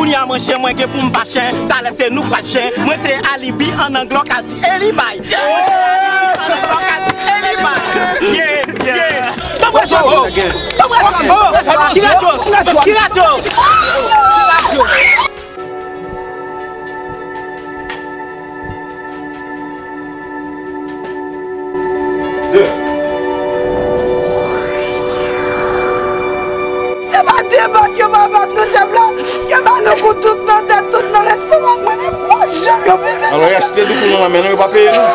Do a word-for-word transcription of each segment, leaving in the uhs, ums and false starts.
Kounye a mwen chen, mwen gen pou m pa chen. Talè se nou k pral chen. Mwen se Alibi an anglè w ka di Eli bay. Mwen se Alibi an anglè w ka di Eli bay. Yeah, yeah. Ban mwen sa. Ban mwen sa. Ki radyo? Ki radyo? Ki radyo? Se pa de bat yo pa bat nou, chèf la. Yo ba nou kou tout nan tèt, tout nan lestomak. Mwen menm, kwa janm yo peze, chèf la. Alò, y achte doukout nan men nou, yo pa peye nou.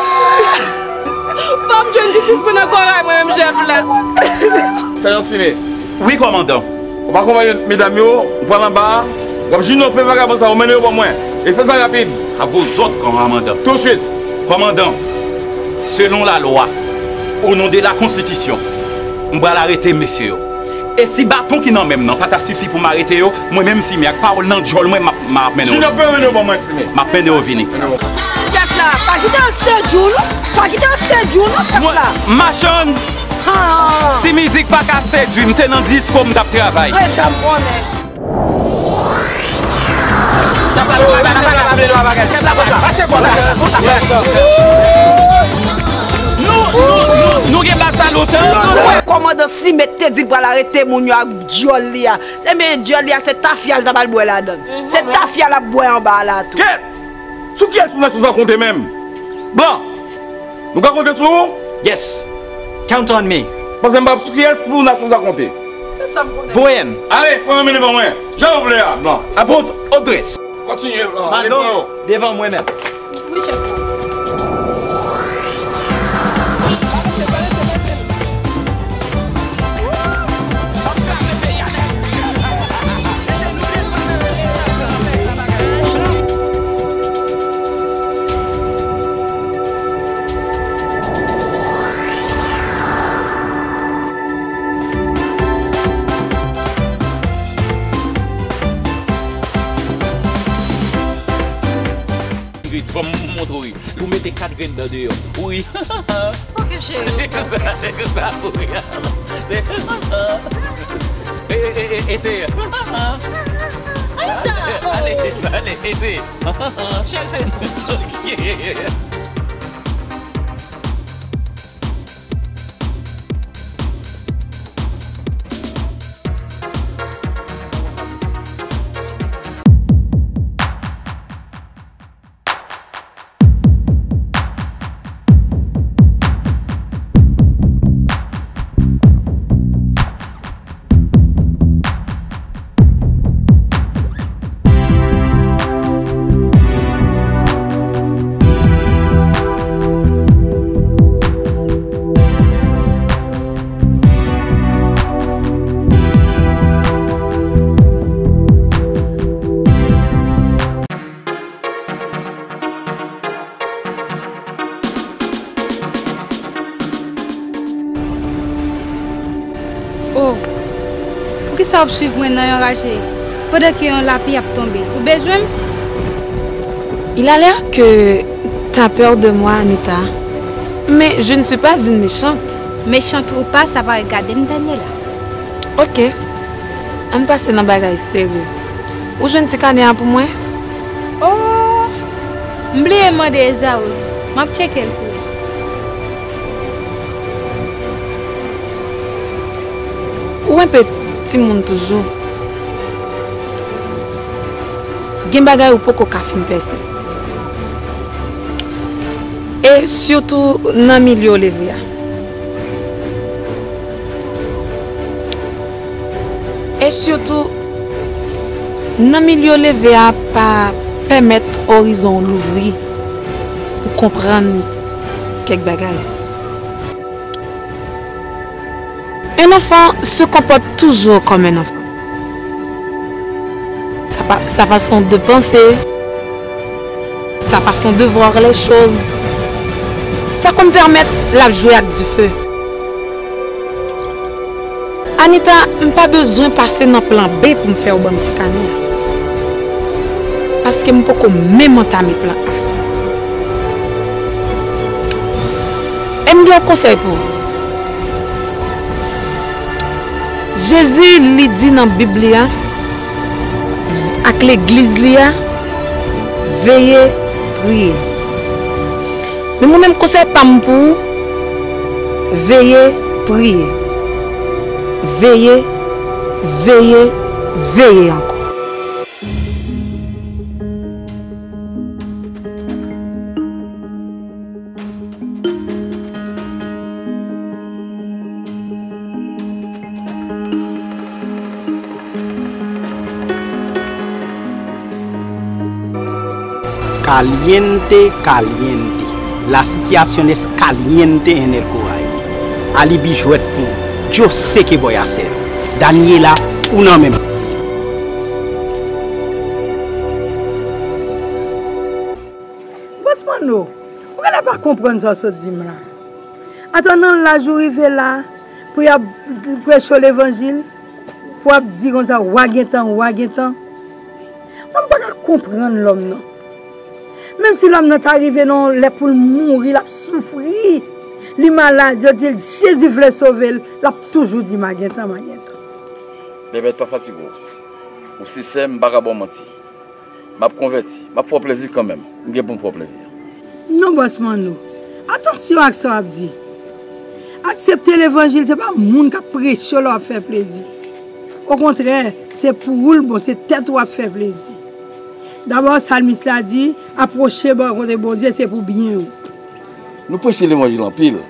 Fò m jwenn jistis pou nan koray mwen menm, chèf la. Sèjan Sime. Wi, kòmandan. W ap akonpaye medam yo, ou pral anba a, w ap jinope vagabon sa yo, mennen yo ban mwen. E fè sa rapid. À vos ordres, kòmandan. Tousuit. Kòmandan, selon lalwa, au nom de la Constitution, m pral arete mesye yo. E si baton ki nan men m nan pa ta sifi pou m arete yo, mwen menm Sime ak pawòl nan djòl mwen, m ap, m ap mennen yo. Jinope, mennen yo ban mwen, Sime. M ap mennen yo vini. Chèf la, pa kite yo sedui w non. Pa kite yo sedui w non, chèf la. Machann, ti mizik pa ka sedui m, se nan disko m t ap travay. Wi, sa m konnen. Nou, nou, nou, nou gen baz sa lontan. Ou wè kòmandan Sime te di l pral arete moun yo ak djòl li a. Se men djòl li a, se tafya l ta pral bwè ladan l. Se tafya l ap bwè anba a la tou. Kèt! Sou kiyès pou nasyon sa konte menm? Blan! Nou ka konte sou ou? Yes. Count on me. Paske m pa sou kiyès pou nasyon sa konte. Se sa m konnen. Voye m. Ale, fè w mennen ban mwen. Jan w vle a, Blan. À vos ordres. Kontinye, Blan. Ale, Blan. Devan mwen menm. Wi, chèf la. Vit, fò m montre w. Ou mete kat grenn dan deyò. Wi. Ok, cheri. Se konsa, se konsa, wi. Se, e, e, e, e, se. Ale, ale, ale, e se. Cheri, fè respè. Ok. Oh, poukisa w ap swiv mwen nan yon raje, pandan ke yon lapli ap tonbe? Ou bezwen m? Il a l'air que t'as peur de moi, Anita. Mais je ne suis pas une méchante. Méchante ou pas, sa pa regade m, Daniela. Ok. Ann pase nan bagay serye. Ou jwenn ti kanè a pou mwen? Oh, m bliye mande Ezaou. M ap tcheke l pou ou. Ou enpe timoun toujou. Gen bagay ou poko ka fin pèse. E sitou nan milye w leve a. E sitou, nan milye w leve a pa pèmèt orizon w louvri pou konprann kèk bagay. Un enfant se comporte toujours comme un enfant. Sa pa, sa fason de panse, sa fason de voir les choses, sa konn pèmèt l ap jwe ak dife. Anita, m pa bezwen pase nan plan B pou m fè w ban m ti kanè a. Paske m poko menm antame plan A. E m gen yon konsèy pou ou. Jezi, li di nan Bib li a, ak legliz li a, veye priye. Men mwen menm konsèy pa m pou ou, veye priye. Veye, veye, veye ankò. Caliente, caliente. La situación es caliente en el Coral. Alibi jwèt pou ou. Yo sé que voy a hacer. Daniela, ou nan men m. Bòs Manno, ou genlè pa konprann sa w sot di m la. Atann nan laj ou rive la, pou y ap preche w levanjil, pou w ap di konsa, wa gentan, wa gentan. Mwen m pa ka konprann lòm nan. Menm si lòm nan ta rive nan yon lè pou l mouri, l ap soufri, li malad, yo di l Jezi vle sove l, l ap toujou di ma gentan, ma gentan. Bèbèt, pa fatige w. Ou sensè, m pa ka ba w manti. M ap konvèti. M ap fè w plezi kanmenm. M gen pou m fè w plezi. Non, bòs Manno. Atansyon ak sa w ap di. Aksepte levanjil, se pa moun k ap preche w la w ap fè plezi. Okontrè, se pou ou l bon, se tèt ou w ap fè plezi. Dabò, salmis la di, apwoche bò kote Bondye, se pou byen w. Nou preche levanjil anpil.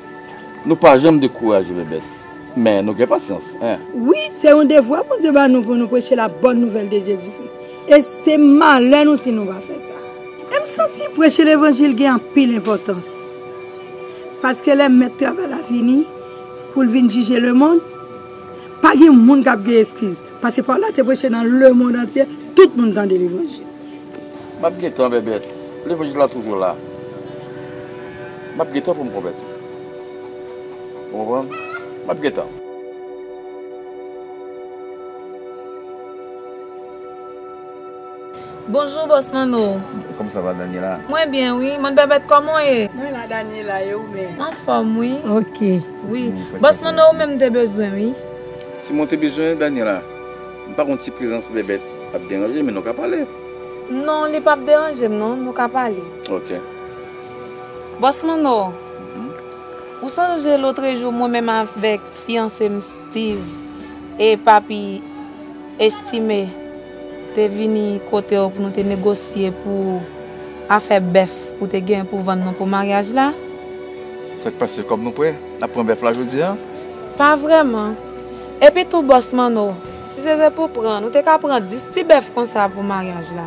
Nou pa janm dekouraje, Bèbèt. Men nou gen pasyans, en. Wi, se yon devwa Bondye ba nou pou nou preche la bòn nouvèl de Jezikri. E se malè nou si nou pa fè sa. E m santi preche levanjil gen anpil enpòtans. Paske lè mèt travay la vini, pou l vin jije lemonn, pa gen moun k ap gen eskiz. Paske pawòl la te preche nan lemonn antye, tout moun tande levanjil. M ap gentan, Bèbèt. Levanjil la toujou la. M ap gentan pou m konvèti. Ou konprann? M ap gentan. Bonjou, bòs Manno. Comment ça va, Daniela? Mwen byen, wi. Mann Bèbèt, kòman w ye? Mwen la, Daniela, e ou menm? Anfòm, wi. Ok. Wi. Mm, bòs Manno, ou menm te bezwen, wi. Si mwen te bezwen, Daniela, m pa konn si prezans Bèbèt ap deranje, men nou ka pale. Non, li p ap deranje m, non. Nou ka pale. Ok. Bòs Manno, mhm, ou sonje lotrejou mwen menm avèk fiyanse m Steve e papi Estime te vini kote w pou nou te negosye pou afè bèf ou te gen pou vann nan pou maryaj la? Sa k pase, kòb nou prè? N ap pran bèf la jodi a? Pa vrèman. Epi tou, bòs Manno, si se te pou pran, nou te ka pran dis ti bèf konsa pou maryaj la.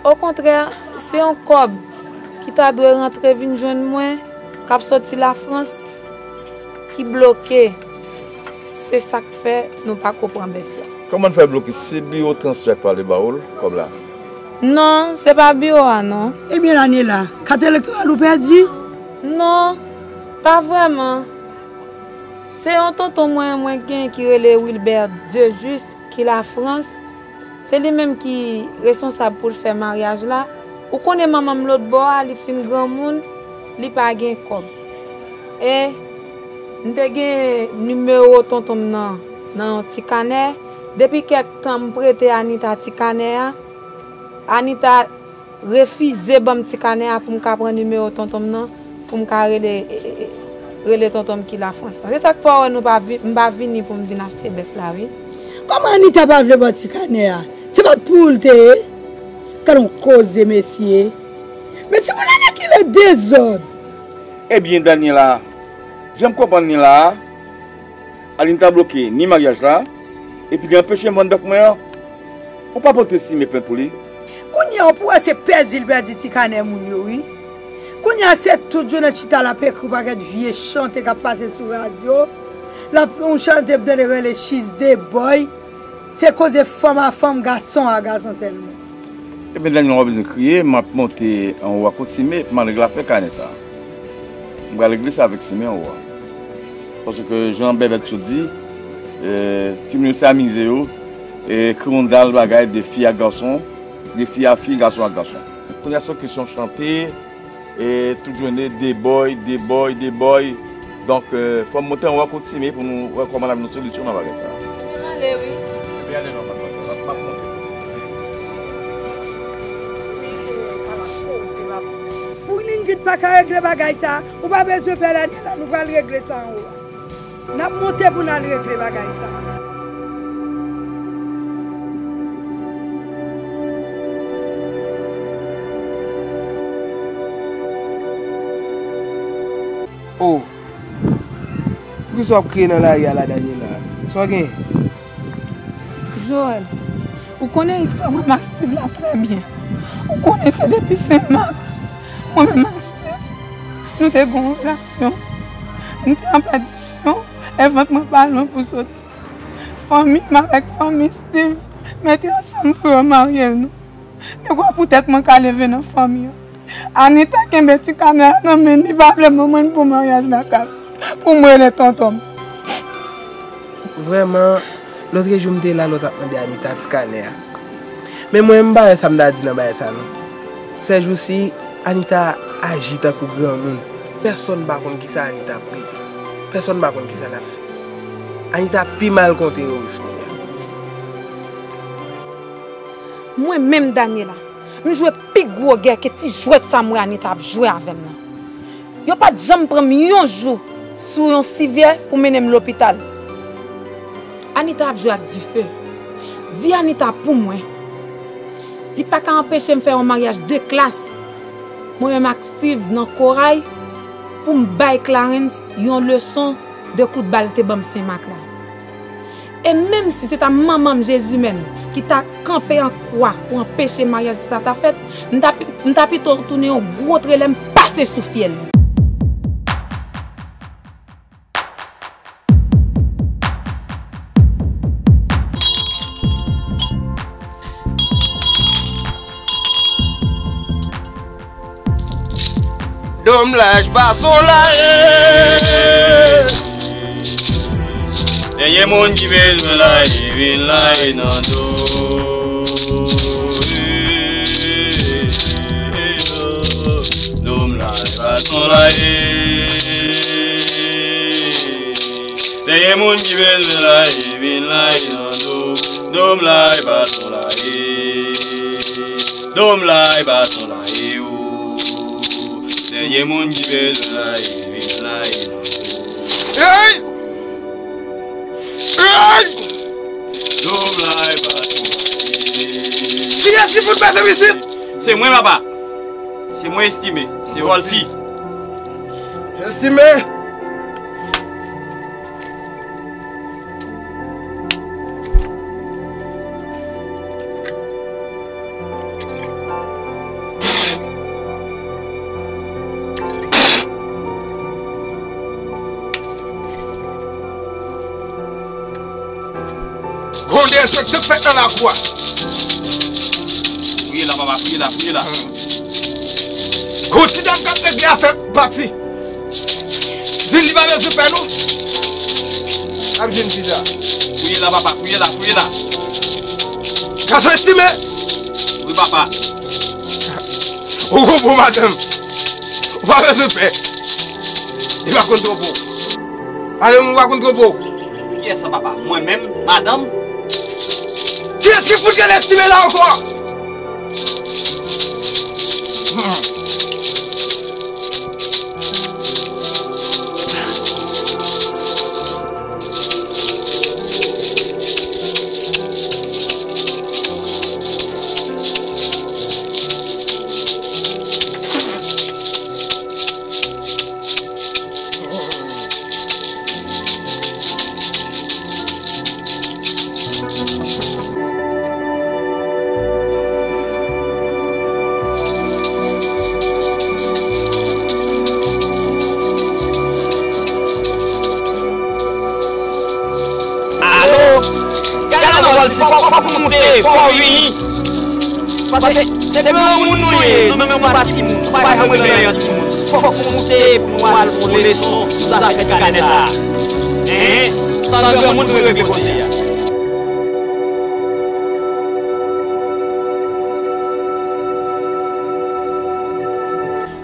Okontrè, se yon kòb ki ta dwe rantre vin jwenn mwen, k ap soti Lafrans, ki bloke. Se sa k fè nou pa ko pran bèf la. Kòman l fè bloke? Se biwo transfè k pale ba w l, kòb la? Non, se pa biwo a, non. Ebyen, Daniela, kat elektoral ou pèdi? Non, pa vrèman. Se yon tonton mwen, mwen gen ki rele Wilbert Dieujuste, ki Lafrans. Se li menm ki responsab pou l fè maryaj la. Ou konnen manman m lòt bò a, li fin granmoun, li pa gen kòb. E m te gen nimewo tonton m nan, nan yon ti kanè. Depi kèk tan m prete Anita ti kanè a. Anita refize ban m ti kanè a pou m ka pran nimewo tonton m nan, pou m ka rele, e, e, e, rele tonton m ki Lafrans lan. Se sa k fè w wè nou pa vi-, m pa vini pou m vin achte bèf la, wi. Kòman Anita pa vle ba w ti kanè a? Se pa pou l te ye? Gad on koze, mesye. Men timoun ane ki le dezòd. Ebyen, Daniela, jan m konprann li la a, Anita bloke ni maryaj la, epi li anpeche m vann bèf mwen an. Ou pa pote Estime plent pou li? Kounye a, ou pou wè se pèdi l pèdi ti kanè moun yo, wi. Kounye a, se tout jounen chita l ap ekri yon pakèt vye chante k ap pase sou radyo. L ap yon chante m tande rele She's the boy. Se koze fanm a fanm, gason a gason sèlman. Ebyen, Daniela, w pa bezwen kriye, m ap monte anwo a kot Estime, m al regle afè kanè sa a. M pral regle sa avèk Estime anwo a. Paske jan Bèbèt sot di, e, timoun yo se amize yo, e, kriwondal bagay de fi ak gason, de fi a fi, gason ak gason. Kounye a se kesyon chante, e tout jounen de boy, de boy, de boy. Donk, e, fò m monte anwo a kot Estime pou nou wè kòman n ap jwenn yon solisyon nan bagay sa a. Ebyen, ale, wi. Ebyen, ale non, mademoiselle, m ap, m ap monte. N pa ka regle bagay sa. Ou pa bezwen pè Daniela, nou pral regle sa anwo a. N ap monte pou n al regle bagay sa. Oh. Poukisa w ap kriye nan lari a la, Daniela? Sa w gen? Joel, ou konnen istwa mwen ak Steve la trè byen. Ou konnen se depi Sen Mak, mwen menm ak Steve, nou te gen yon relasyon. Nou te an pèdisyon, e vant mwen pa lwen pou soti. Fanmi m avèk fanmi Steve mete ansanm pou yo marye nou. Yo kwè poutèt mwen ka leve nan fanmi an. Anita kenbe ti kanè a nan men li, pa vle ban mwen pou maryaj lakay pou mwen rele tonton m. Vrèman, lòtrejou m te la lè w t ap mande Anita ti kanè a. Men mwen, m pa wè sa m ta di nan bagay sa non. Sèjousi, Anita aji tankou granmoun. Pèsonn pa konn kisa Anita ap regle. Pèsonn pa konn kisa l ap fè. Anita pi mal ke yon teworis kounye a. Mwen menm, Daniela, m jwe pi gwo gè ke ti jwèt sa m wè Anita ap jwe avè m nan. Yo pa t janm pran m yon jou sou yon sivyè pou mennen m lopital. Anita ap jwe ak dife. Di Anita pou mwen, li pa ka anpeche m fè yon maryaj de klas. Mwen menm ak Steve nan Koray pou m bay Clarence yon leson de kout bal te ban m Sen Mak la. E menm si se ta manman m Jezimèn ki ta kanpe an kwa pou anpeche maryaj sa ta fèt, m ta pi-, m ta pito tounen yon gwo trelè m pase sou fyèl li. Domlaj pa son laye. Dènye moun ki bezwen laye, vin laye nan do. Domlaj pa son laye. Dènye moun ki bezwen laye, vin laye nan do. Domlaj pa son laye. Domlaj pa son laye, o. Dènye moun ki bezwen laye, vin laye nan do. Hey! Hey! Domlaj pa son laye. Kiyès ki fout pèse isit? Se mwen, papa. Se mwen, Estime. Se Volcy. Estime! Gon derespekte k fèt nan lakou a. Fouye la, papa, fouye la, fouye la. Gon ti dam k ap regle afè pati. Di l li pa bezwen pè non. Ap jwenn pita. Fouye la, papa, fouye la, fouye la. Gason Estime! Wi, papa. Ou konprann, madanm. Ou pa bezwen pè. Li pa konn twonpe w. Madanm ou pa konn twonpe w. Kiyès sa, papa? Mwen menm, madanm? Kiyès ki fout gen Estime la ankò? Alo! Gade nan Volcy, fòk, fòk ou moute, fòk ou vini. Paske se granmoun nou ye, nou menm nou pa timoun, nou pa janm renmen yon timoun. Fòk ou moute pou nou al fè yon leson sou zafè kanè sa a. Hein? Sa granmoun pou regle koze a.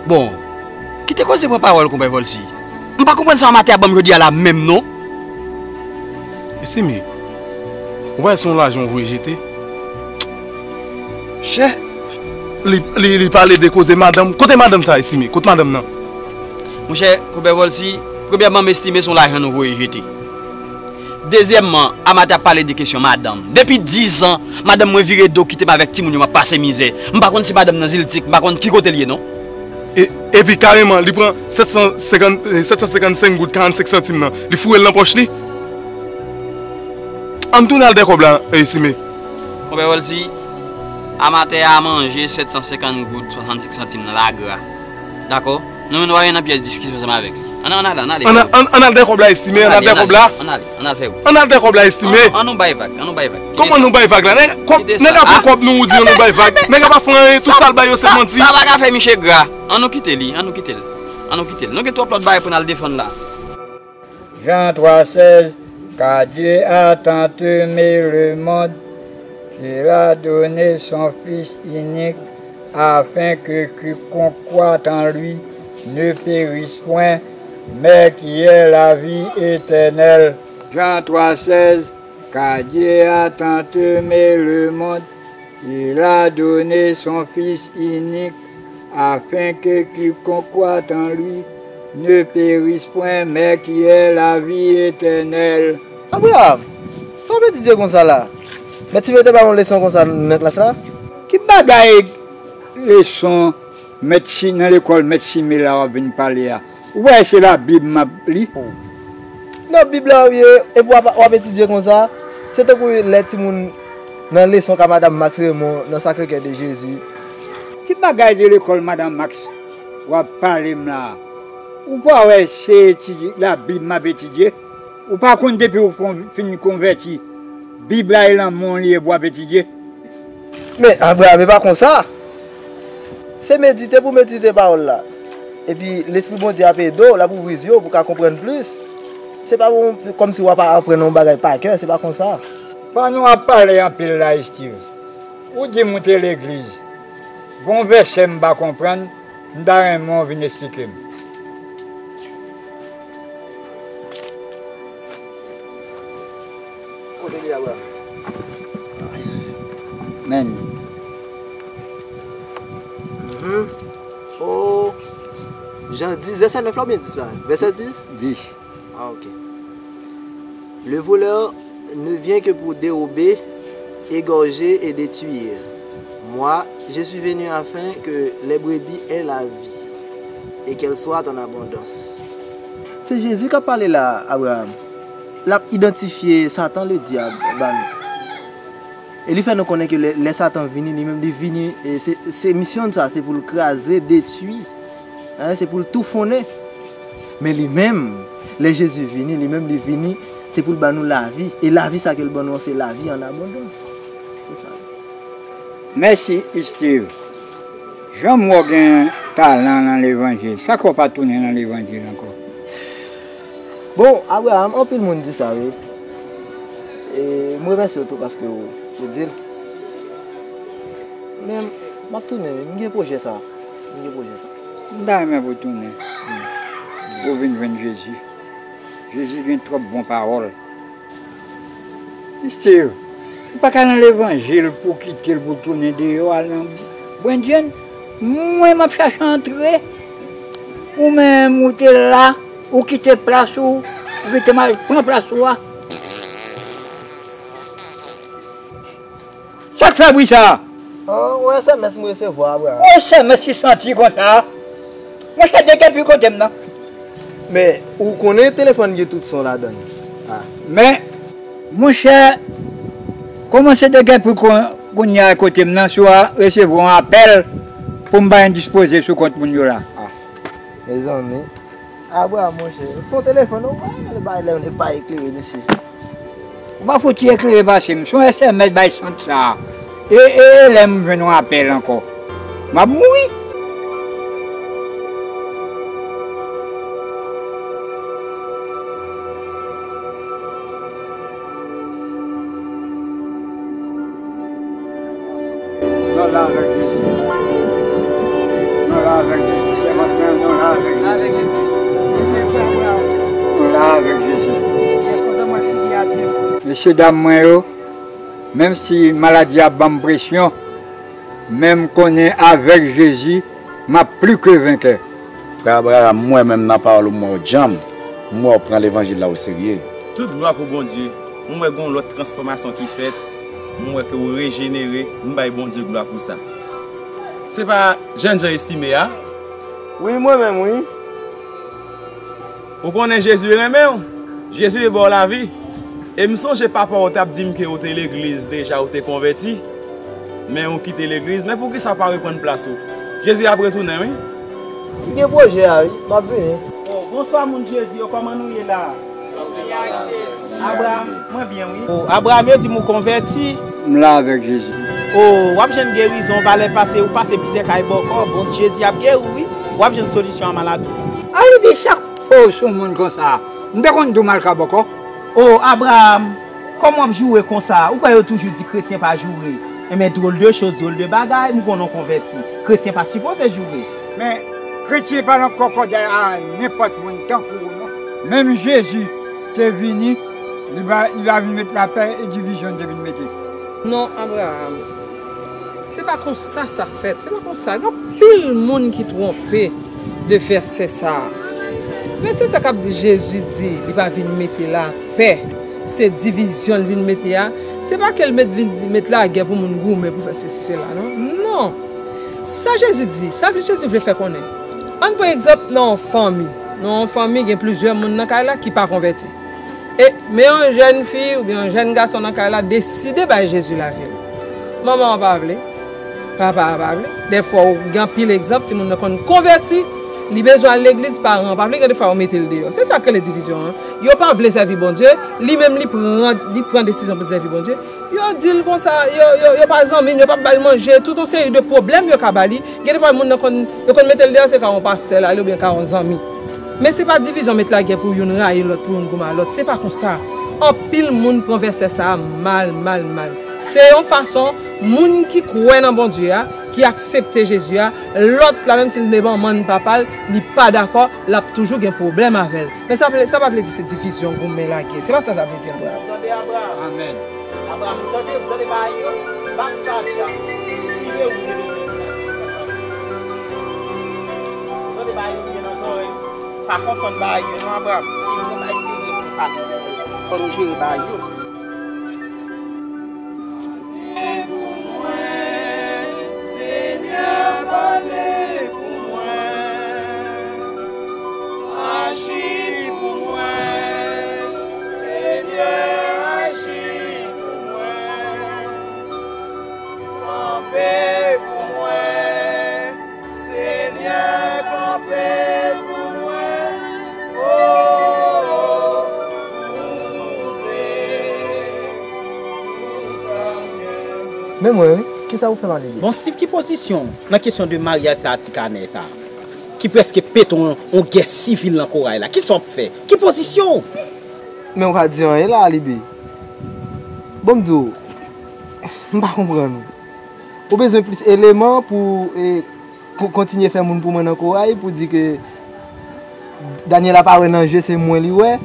Bon, kite koze pran pawòl, konpè Volcy. M pa konprann sa w maten ap ban m jodi a la menm non. Estime, ou pa wè se yon lajan w voye jete? Chè! Li, li, li pale de koze madanm. Kote madanm sa, Estime? Kote madanm nan? Monchè, Konpè Volcy, premyèman, m estime se yon lajan nou voye jete. Dezyèmman, Amata ap pale de kesyon madanm. Depi diz an, madanm mwen vire do kite m avèk timoun yo, m ap pase mizè. M pa konn si madanm nan Ziltik, m pa konn ki kote l ye non. E, epi kareman, li pran sèt san senkant, eh, sèt san senkannsenk goud karannsenk santim nan, li foure l nan pòch li. Ann tounen al dèyè kòb la, Estime. Konpè Volcy, amatè a manje sèt san senkant goud swasannsenk santim nan lagra. Dakò? Nou menm nou pa vin nan pyès diskisyon ansanm avèk li. Ann, ann ale, ann ale, frè. Ann al dèyè kòb la, Estime, ann al dèyè kòb la. Ann ale, ann al, fè wout. Ann al dèyè kòb la, Estime. Ann nou bay vag, ann nou bay vag. Kòman nou bay vag la? Nèg ap pran kòb nou, ou di ann nou bay vag. Nèg ap fè anyen, tout sa l bay yo se manti. Sa pa ka fè miche gra. Ann nou kite li, ann nou kite l. Ann nou kite l. Nou gen twòp lòt bagay pou n al defann la. Jean trois seize, car Dieu a tant aimé le monde qu'il a donné son Fils unique, afin que quiconque croit en lui ne périsse point, mais qu'il ait la vie éternelle. Jean trois seize, car Dieu a tant aimé le monde qu'il a donné son Fils unique, afin que quiconque croit en lui ne périsse point, mais qu'il ait la vie éternelle. Abraham, sa w ap etidye konsa la? Mèt Sime te ba w yon leson konsa nan klas la? Ki bagay leson Mèt Si nan lekòl Mèt Sime la w ap vin pale a? Ou pa wè se Labib m ap li? Nan Bib la w ye, epi w ap, w ap etidye konsa? Se tankou lè timoun nan leson ka Madanm Max Raymond nan Sacré-Cœur de Jésus. Ki bagay de lekòl Madanm Max w ap pale m la a? Ou pa wè se etidye Labib m ap etidye? Ou pa konn depi w fin konvèti, Bib la e nan men w li ye pou w ap etidye? Men, Abraham, e pa konsa. Se medite pou medite pawòl la. Epi, Lespri Bondye ap ede w, l ap ouvri zye w pou w ka konprann plis. Se pa bon, kòmsi w ap aprann yon bagay pa kè, se pa konsa. Pandan w ap pale anpil la, Steve, ou di m ou te legliz. Gen yon vèsè m pa konprann, m ta renmen w vin esplike m. Kote li a, bra? Ay, sousi. Men. Mhm. Oh. Jan dis, vèsè nèf la oubyen dis la? Vèsè dis? Dis. Ah, ok. Le voleur ne vient que pour dérober, égorger et détruire. Moi, je suis venu afin que les brebis aient la vie et qu'elle soit en abondance. Se Jezi k ap pale la, Abraham. L ap idantifye Satan, le dyab, ba nou. E li fè nou konnen ke lè, lè Satan vini, li menm li vini, e se, se misyon l sa, se pou l kraze, detwi, en, se pou l toufonnen. Men li menm, lè Jezi vini, li menm li vini, se pou l ban nou lavi. E lavi sa ke l ban nou an, se lavi an abondans. Se sa. Mèsi, Steve. Jan m wè w gen talan nan levanjil, sa k fè w pa tounen nan levanjil ankò? Bon, Abraham, anpil moun di sa, wi. E m remèsye w tou paske w, w di l. Men, m ap tounen, wi. M gen pwojè sa. M gen pwojè sa. M ta renmen pou w tounen. Pou w vin jwenn Jezi. Jezi gen twòp bon pawòl. Steve, ou pa ka nan levanjil pou w kite l pou w tounen deyò al nan Bwendyen. Mwen, m ap chache antre. Ou menm, ou te la, ou kite plas ou, ou kite m al pran plas ou a. Sa k fè bri sa a? Oh, yon S M S m resevwa, bra. Yon S M S ki santi konsa? Monchè, degèpi kote m nan. Men, ou konnen telefòn gen tout son ladan l. Ah. Men, monchè, kòmanse degèpi kounye a kote m nan, si w a resevwa yon apèl pou m bay endispoze sou kont moun yo la. Ah. Mezanmi. Abraham, monchè, se yon telefòn, ou wè, lè bay lè, lè bay eklere, mesye. Ou pa fouti eklere pase m, se yon S M S bay sant sa a. E, e, e lè m jwenn yon apèl ankò. M ap mouri. Nou la avèk Jezi. Nou la avèk Jezi. Sèvant mwen, nou la avèk Jezi. Nou la avèk Jezi. Mesye dam mwen yo, menm si maladi a ban m presyon, Men m konnen avèk Jezi, m ap pli ke venkè. Frè Abraham, m wè menm nan pawòl ou, m wè w djanm, m wè w pran levanjil la oserye. Tout glwa pou Bondye. M wè gen yon lòt transfòmasyon ki fèt. M wè ke w rejenere. M bay Bondye glwa pou sa. Se pa jènjan Estime a? Wi, mwen menm, wi. Ou konnen Jezi renmen w. Jezi vle ba w lavi. E m sonje papa w t ap di m ke ou te legliz deja, ou te konvèti. Men ou kite legliz. Men poukisa w pa reprann plas ou? Jezi ap retounen, wi. M gen pwojè a, wi. M ap vini. Oh, bonswa, moun Jezi yo. Kòman nou ye la? Abraham, mwen byen, wi. Oh, Abraham, yo di m ou konvèti. M la avèk Jezi. Oh, w ap jwenn gerizon, valè pase, ou pase plizyè kay bòkò. Bon, Jezi ap geri w, wi. W ap jwenn solisyon a maladi w. Alide, chak fwa w sou moun konsa, m te konn di w m al ka bòkò. Oh, Abraham, kòman w ap joure konsa? Ou kwè yo toujou di kretyen pa joure? Enben, drôle de chose, drôle de bagay, m konnen w konvèti. Kretyen pa sipoze joure. Men, kretyen pa nan kòkòday a nenpòt moun tankou w, non. Menm Jezi te vini, li pa, li pa vin met lapè e divizyon li te vin mete. Non, Abraham. Se pa konsa sa fèt. Se pa konsa. Gen anpil moun ki twonpe de vèsè sa a. Vèsè sa k ap di Jezi di li pa vin mete lapè, se divizyon l vin mete a. Se pa ke l met, vin met lagè pou moun goumen pou fè sesi, sela, non. Non. Sa Jezi di, sa Jezi vle fè konnen. Ann pran egzanp nan yon fanmi. Nan yon fanmi, gen plizyè moun nan kay la ki pa konvèti. E, men yon jèn fi oubyen yon jèn gason nan kay la deside bay Jezi lavi l. Manman an pa vle. Papa a pa vle. Dèfwa, w gen anpil egzanp, timoun nan konn konvèti, li bezwen al legliz, paran an pa vle, gen dèfwa yo mete l deyò. Se sa k rele divizyon an. Yo pa vle sèvi Bondye, li menm li pran, li pran desizyon pou l sèvi Bondye. Yo di l konsa, yo, yo, yo pa zanmi l, yo p ap ba l manje, tout yon seri de pwoblèm yo ka ba li. Gen dèfwa moun nan konn, yo konn mete l deyò, se ka yon pastè l ale oubyen ka yon zanmi. Men se pa divizyon, met lagè pou youn rayi lòt, pou youn goumen a lòt. Se pa konsa. Anpil moun pran vèsè sa a mal, mal, mal. Se yon fason, moun ki kwè nan Bondye a, ki aksepte Jezi a, lòt la, menm si l te manman l, papa l, li pa dakò, l ap toujou gen pwoblèm avè l. Men sa vle, sa pa vle di se divizyon, goumen, lagè. Se pa sa sa vle di, Abraham. Tande, Abraham. Amèn. Abraham, tande, tande bagay yo. Basta dja. Sive ou te bezwen. Tande bagay yo byen nan zòrèy. Pa konfonn bagay yo, non, Abraham. Si yon bagay serye pou pa. Fò nou jere bagay yo. Pale pou mwen, Senyè, pale pou mwen. Aji pou mwen, Senyè, aji pou mwen. Kanpe pou mwen, Senyè, kanpe pou mwen. Oh, pouse pou sa m gen. Men mwen, wi, kisa ou fè m ale? Bon, Steve, ki pozisyon w nan kesyon de maryaj sa a ti kanè sa a? Ki prèske pete yon, yon gè sivil nan koray la. Kisa w ap fè? Ki pozisyon w? Men ou pa di anyen la, Libi. Bon, m di w, m pa konprann ou. Ou bezwen plis eleman pou, e, pou kontinye fè moun pou mwen nan koray, pou di ke Daniela pa wè nan je, se mwen li wè.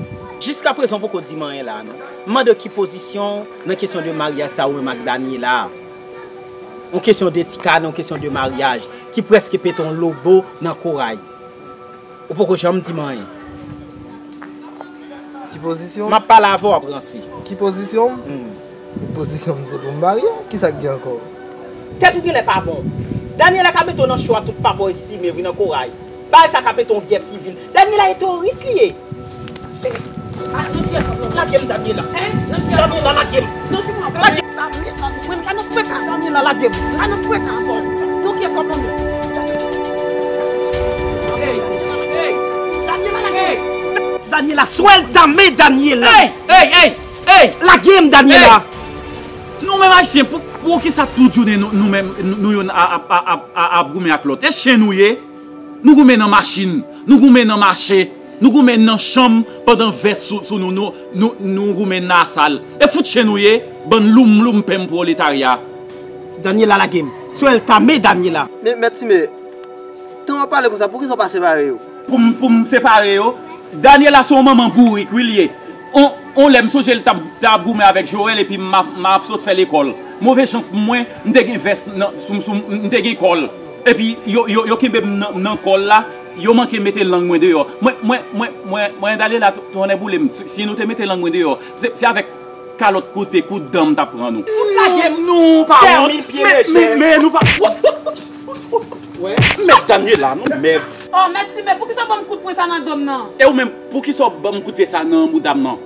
Jiskaprezan, w poko di m anyen la, non. M mande w ki pozisyon w nan kesyon de maryaj sa ou menm ak Daniela. Yon kesyon de ti kanè, yon kesyon de maryaj, ki prèske pete yon lobo nan koray. Ou poko janm di m anyen. Ki pozisyon? M ap pale avè w, w ap ranse. Ki pozisyon? Hmm. Pozisyon m se pou m marye. Kisa k gen ankò? Tèt ou genlè pa bon. Daniela ka mete w nan cho a tout papa w Estime, wi, nan koray. Bagay sa ka pete yon gè sivil. Daniela e teworis li ye. Lage m, Daniela. Daniela, lage m. Lage m. Mwen pa nan freka. Daniela, lage m. Pa nan freka ankò. Nan kiyès w ap antre? Hey, hey. Daniela, lage m. Daniela, suéltame, Daniela. Hey, hey, hey, hey. Lage m, Daniela. Hey. Nou menm Ayisyen, pou, pou kisa tout jounen nou, nou menm, nou, nou youn ap, ap, ap, ap, ap goumen ak lòt? E chen nou ye? Nou goumen nan machin, nou goumen nan mache, nou goumen nan chanm pandan vès sou, sou nou, nou, nou, nou goumen nan asal. E fout chen nou ye, bann loum loum penm pwoletarya. Daniela, lage m. Suéltame, Daniela. Men, Mèt Sime, tan w ap pale konsa, poukisa w pa separe yo? Pou m, pou m separe yo? Daniela se yon manman bourik, wi, l ye. On, on lè m sonje l t ap, t ap goumen avèk Joël, epi m ap, m ap sot fè lekòl. Move chans pou mwen, m te gen vès nan, sou, sou, m te gen kòl. Epi yo, yo, yo kenbe m nan, nan kòl la, yo manke mete lang mwen deyò. Mwen, mwen, mwen, mwen, mwen, Daniela, tonnè boule m. Si, si nou te mete lang mwen deyò, se, se avèk kalòt koupe kou dan m t ap pran nou. Fout lage m non, pa wont. Men, men, men nou pa. Wè, mèt Daniela, non, mèt. Oh, mèt Simen, poukisa w ban m kout pwen sa nan do m nan? E ou menm, poukisa w ban m kout pye sa nan mouda m nan?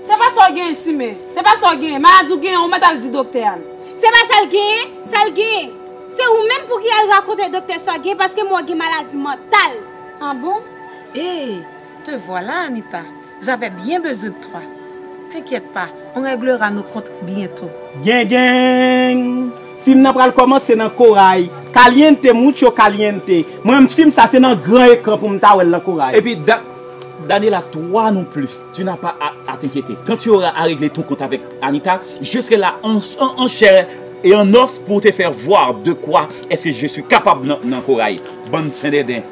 Se pa sa w genyen, Simen. Se pa sa w genyen. Maladi w genyen, ou mèt al di doktè a l. Se pa sa l genyen, sa l genyen. Se ou menm pou ki al rakonte doktè sa w genyen, paske m wè w gen maladi mantal. Ah bon? Eh, te voilà, Anita. J'avais bien besoin de toi. T'inquiète pas, on réglera nos comptes bientôt. Gen gen! Fim nan pral kòmanse nan koray. Caliente, mucho caliente. Mwen menm fim sa se nan gran ekran pou m ta wè l nan koray. Epi Da-, Daniela, toi non plus, tu n'as pas à, à t'inquiéter. Quand tu auras à régler ton compte avec Anita, je serai là en, en, en chair et en os pour te faire voir de quoi est-ce que je suis capable nan, nan koray. Bann sendenden,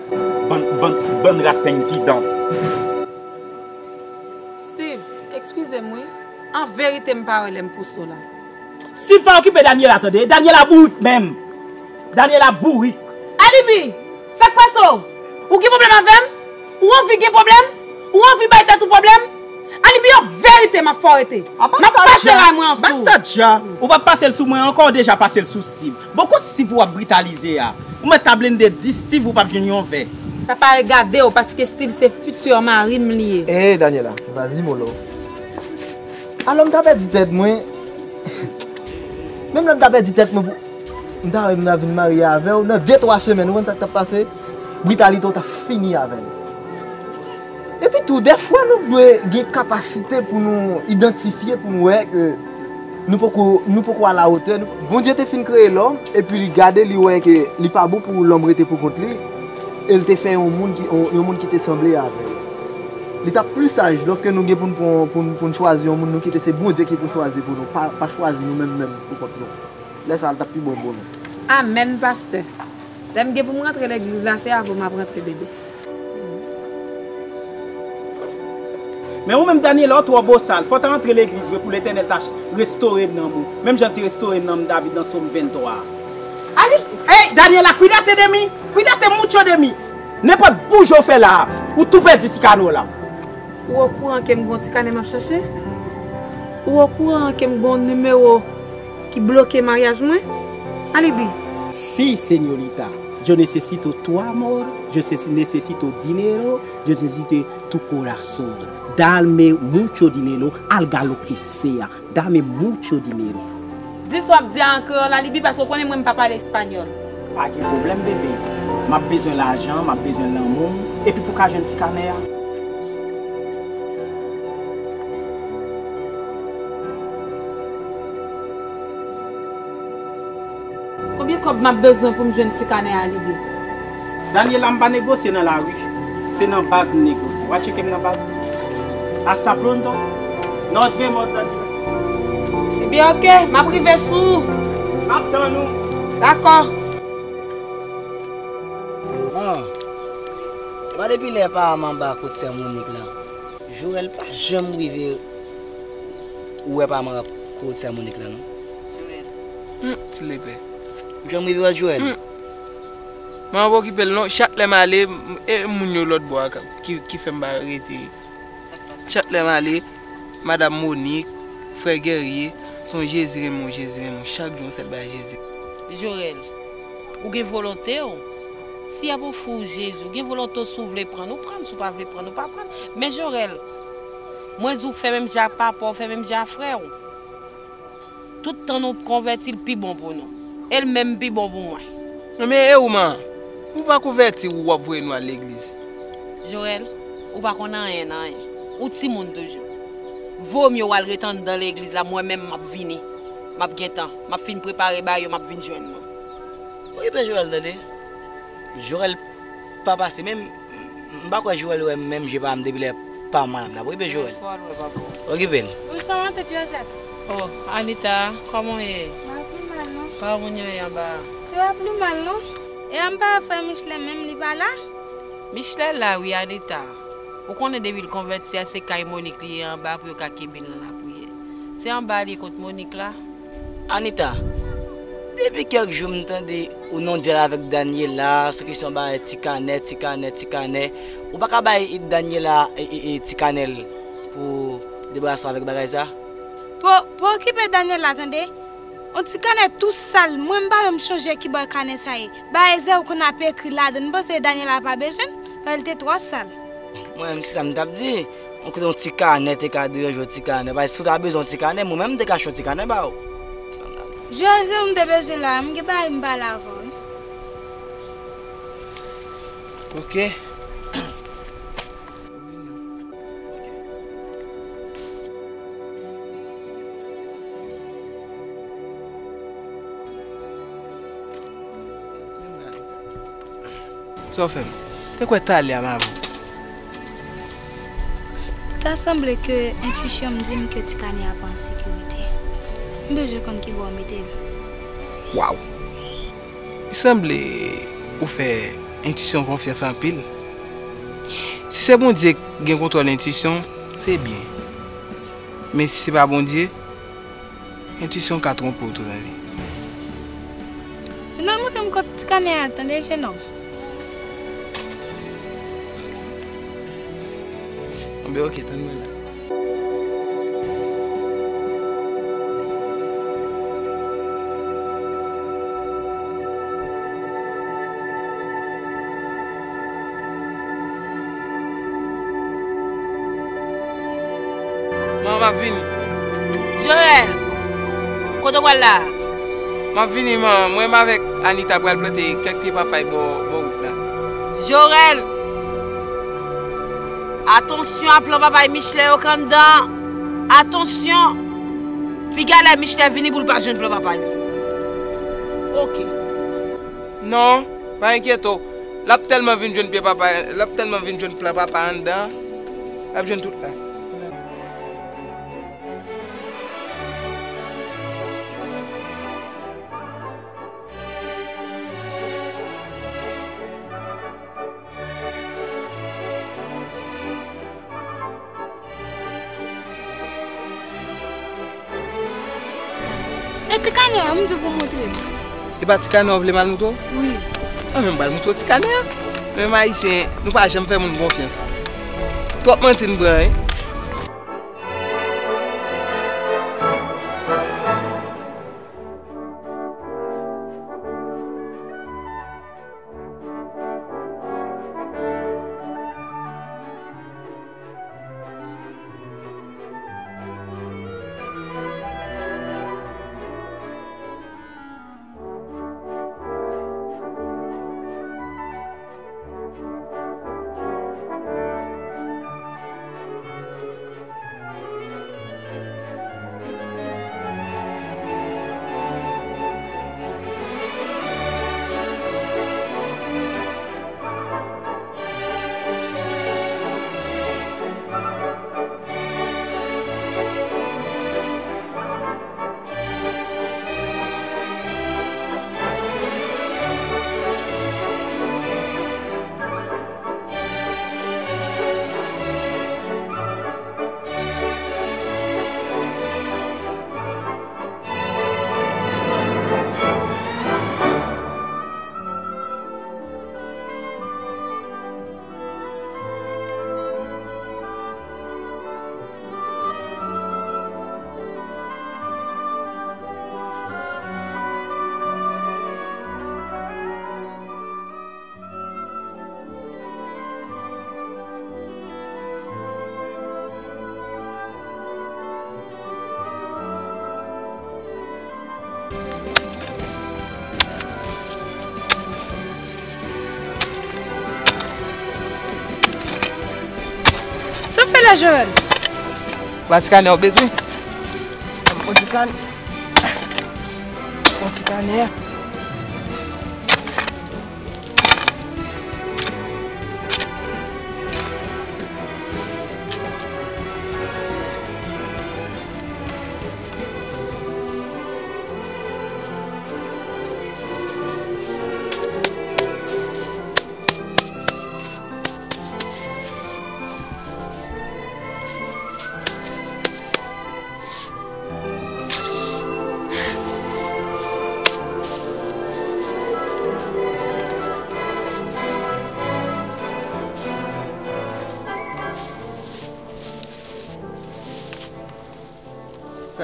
bann, bann, bann ras pèntidan. Steve, eskize m wi. An verite m pa wè lè m pouse w la. Steve pa okipe Daniela tande. Daniela bourik menm. Daniela bourik. Alibi, sa k pase w? Ou gen pwoblèm avè m? Ou anvi gen pwoblèm? Ou anvi bay tèt ou pwoblèm? Alibi, an verite m ap fè w rete. M ap pase ray mwen an sou ou. Basta dja. Ou p ap pase l sou mwen ankò, ou deja pase l sou Steve. Bon, kot Steve w ap britalize a? Ou mèt ta blende dis Steve, ou p ap jwenn yon vè. Sa pa regade w, paske Steve se fiti mari m li ye. Eh, Daniela, vas-y, mollo. Alò, m ta pèdi tèt mwen. Menm lè m ta pèdi tèt mwen pou, m ta wè m ta vin marye avè w. Nan de, twa semèn, ou konn sa k t ap pase? Britalite w t ap fini avè l. Epi tou, dèfwa nou dwe gen kapasite pou nou idantifye, pou nou wè ke nou poko, nou poko alawotè. Nou, Bondye te fin kreye lòm, epi li gade, li wè ke li pa bon pou lòm rete pou kont li, e l te fè yon moun ki, yon, yon moun ki te sanble avè l. Li t ap pli saj lòske nou gen pou n pran, pou n, pou n chwazi yon moun, nou kite se Bondye ki pou chwazi pou nou, pa, pa chwazi nou menm menm pou kont nou. Lè sa a, l t ap pi bon pou nou. Amèn, pastè. Lè m gen pou m rantre legliz la, se avè w m ap rantre, bebe. Men ou menm, Daniela, ou twò bosal. Fò w ta rantre legliz vre pou Letènèl ta ch-, restore nanm ou. Menm jan l te restore nanm David nan Sòm venntwa a. Ey, Daniela, cuídate de mí, cuídate mucho de mí. Nenpòt bouje w fè la a, ou tou pèdi ti kane w la. Ou okouran ke m gon ti kane m ap chache? Ou okouran ke m gon nimewo ki bloke maryaj mwen? Alibi. Sí, señorita. Yo necesito tu amor, yo neces-, necesito dinero, yo necesito tu corazón. Dame mucho dinero, alga lo que sea. Dame mucho dinero. Di sa w ap di a an kreyòl, Alibi, paske w konnen mwen m pa pale espanyòl. Pa gen pwoblèm, bebe. M ap bezwen lajan, m ap bezwen lanmou w, epi pou w ka jwenn ti kanè a. Konbyen kòb m ap bezwen pou m jwenn ti kanè a, Alibi? Daniela, m pa negosye nan lari. Se nan baz m negosye. W a tcheke m nan baz. Hasta pronto. Nos vemos, Daniela. Ebyen, oke, m ap rive sou ou. M ap tann ou. Dakò. Man, e pa depi lè pa m anba kot sè Monik lan. Jorèl pa janm rive wè pa m kot sè Monik lan, non. Jorèl. Humm, ti lepè. Ou janm rive wè Jorèl? Humm. Mwen pa okipe l non. Chak lè m ale, m, e moun yo lòt bò a ki, ki fè m pa rete. Chak lè m ale, madanm Monik, frè Guerrier, se yon Jezi renmen w, Jezi renmen w. Chak jou yon sèl bagay Jezi. Jorèl, ou gen volonte w. Si y ap ofri w Jezi, ou gen volonte w, si w vle pran l, ou pran l, si w pa vle pran l, ou pa pran l. Men Jorèl, mwen di w fè menm jan ak papa w, fè menm jan ak frè w. Tout tan nou konvèti, l pi bon pou nou. E l menm pi bon pou mwen. Non, men e ou, man? Ou pa konvèti, ou w ap voye nou al legliz. Jorèl, ou pa konn anyen nan anyen. Ou timoun toujou. Vomye w al ret anndan legliz la, mwen menm m ap vini. M ap gentan. M ap fin prepare bagay yo, m ap vin jwenn nou. Okipe Jorèl, tande. Jorèl pa pase menm, m pa kwè Jorèl wè menm je pa m depi lè pa m al ap la. Okipe Jorèl. Okipe l. Bonswa, matant Jozèt. Oh, Anita, kòman w ye? M pa pli mal, non. Kòman moun yo ye anba a? Yo pa pli mal, non. E a m pa wè frè Michelin menm, li pa la? Michelin la, wi, Anita. Ou konnen depi l konvèti a, se kay Monik li ye anba pou yo ka kenbe l nan lapriyè. Se anba li ye kot Monik la. Anita, depi kèk jou m tande ou nan dyèl avèk Daniela sou kesyon bagay ti kanè, ti kanè, ti kanè. Ou pa ka bay Daniela e, e, e, ti kanè l pou debarase w avèk bagay sa? Pa, pa okipe Daniela, tande? Yon ti kanè tou sal, mwen m pa menm chonje ki bò kanè sa ye. Bagay Zè ou konn ap ekri ladan l, m panse Daniela pa bezwen l, paske l te twò sal. Mwen menm, se sa m t ap di. Yon kote yon ti kanè te ka deranje w, ti kanè. Paske si w ta bezwen yon ti kanè, mwen menm m te ka achte yon ti kanè ba w. Joel, se ou m te bezwen la, m gen bagay m pale avè w wi. Ok. Sa w fè m? Te kwè talè a m avè w. Ta sanble ke entwisyon m di m ke ti kanè a pa an sekirite. M bezwen konn ki bò w mete l. Waw! Li sanble ou fè entwisyon w konfyans anpil. Si se Bondye k gen kontwòl entwisyon w, se byen. Men si se pa Bondye, entwisyon w ka twonpe w tou, tande. Vin al montre m kot ti kanè a, tande, jenòm. Bon, ben, ok, tann mwen la. Man, m ap vini. Joel, kote w pral la a? M ap vini, man. Mwen menm avèk Anita pral plante kèk pye papay bò, bò wout la. Joel! Atansyon a plan papay Michelin yo k anndan an. Atansyon! Piga lè Michelin vini pou l pa jwenn plan papay li. Ok. Non, pa enkyete w. L ap tèlman vin jwenn pye papay, l ap tèlman vin jwenn plan papay anndan an, l ap jwenn tout la. E ti kanè a, m di w pou w montre m. E pa ti kanè a w vle m al montre w? Wi. Anben, m pral montre w ti kanè a. Men Ayisyen, nou pa janm fè moun konfyans. Twòp manti n pran, wi. Sa w fè la, Joel? Ou pa ti kanè w bezwen? Ou ti kanè. Ou ti kanè.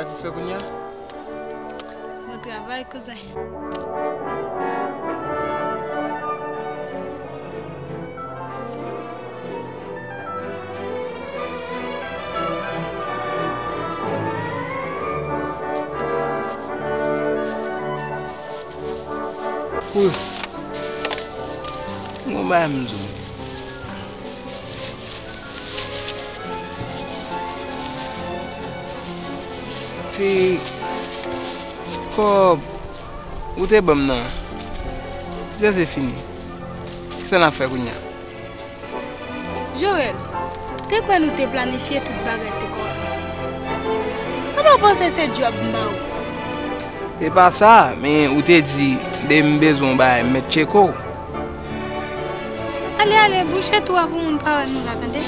Satisfè kounye a? Bon travay, kouzen. Kouz, m gon bagay m di w. Ti kòb ou te ban m nan, se fini. Kisa n ap fè kounye a? Jorel, te kwè nou te planifye tout bagay te kòrèk. Sa pa panse se djòb m ba ou. Se pa sa, men ou te di de m bezwen yon bagay, m mèt tcheke w. Ale, ale, bouche twou a pou moun pa wè nou la, tande.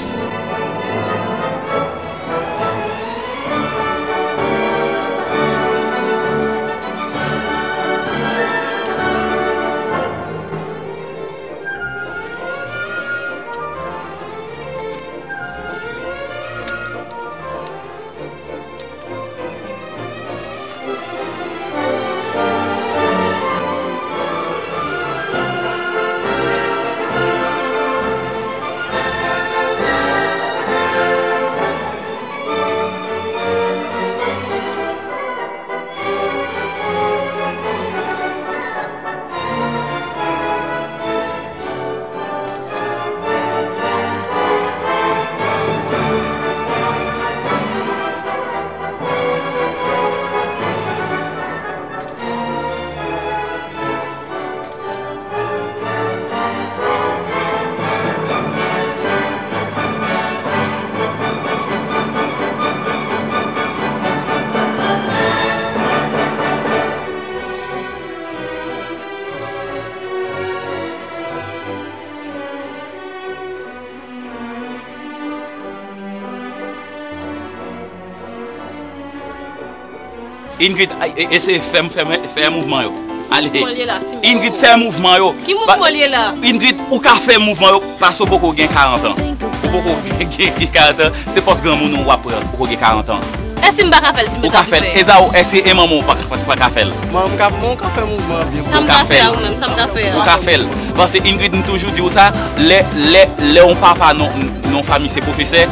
Ingrid, ay, e, eseye fè, fè, fè mouvman yo. Ale. Mouvman l ye la, si m Ingrid, fè mouvman yo. Ki mouvman l ye la? Ingrid, ou ka fè mouvman yo paske w poko gen karant an. Ou poko gen, gen, gen karant an. Se fòs granmoun ou w ap pran. Ou poko gen karant an. E si m pa ka fè l, si m Ou ka fè l. Eza, ou, èske e manman w pa, pa, pa ka fè l? Manman m ka, manman w ka fè mouvman an byen. Sa m ka fè a ou menm, sa m ka fè a. Ou ka fè l. Paske Ingrid, m toujou di w sa, lè, lè, lè yon papa nan, nan yon fanmi se pwofesè,